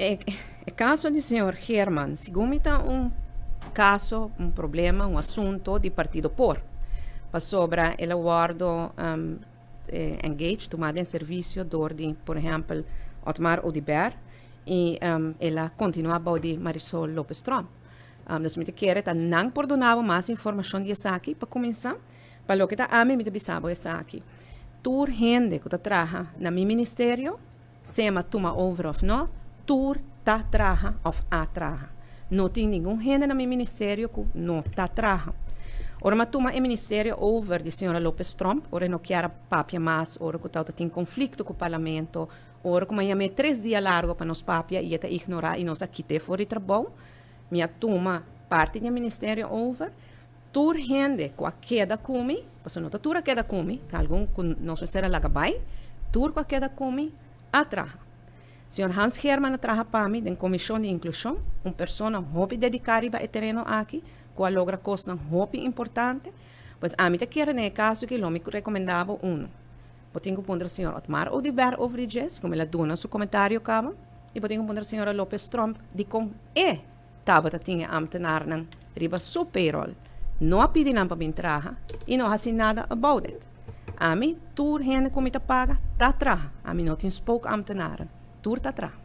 E caso di señor Geerman, segun mi ta un caso, un problema, un asunto di partido por. Pasobra el a wordo engaged, tuma den servicio door di, por ehempel, Otmar Oduber y el a continua bou di Marisol Lopez Tromp. Dus mi ta kere ta nan por duna bo mas informacion di esaki pa cuminsa. Pa loke ta ami, mi ta bisa bo esaki. Tur hende cu ta traha na mi ministerio, sea m'a tuma over of no, tur ta traha of a traha. No tin ningun hende na mi ministerio cu no ta traha. Ora m'a tuma e ministerio over di señora Lopez Tromp, ora e no kier a papia mas, ora cu tawata tin conflicto cu Parlamento, ora cu m'a yam'é 3 dia largo pa nos papia y e ta ignora y nos a kit'é for di trabou, mi a tuma parti di e ministerio over. Tur hende cu a keda cu mi, pasobra no ta tur a keda cu mi, ta algun cu nos mester a laga bay, tur cu a keda cu mi a traha. Señor Hans Geerman a traha pa mi den Comision di Inclusion, un persona hopi dedica riba e tereno aki, cu a logra cosnan hopi importante. Pues ami ta kere den e caso aki lo mi recomenda bo uno. Bo tin cu puntra señor Otmar Oduber over di dje, como el a duna su comentario caba, y bo tin cu puntra señora Lopez Tromp di con e tabata tin e ambtenaarnan riba su payroll. No a pidi nan pa bin traha y no haci nada about it. Ami, tur hende cu mi ta paga, ta traha. Ami no tin spookambtenaren. Tur ta traha.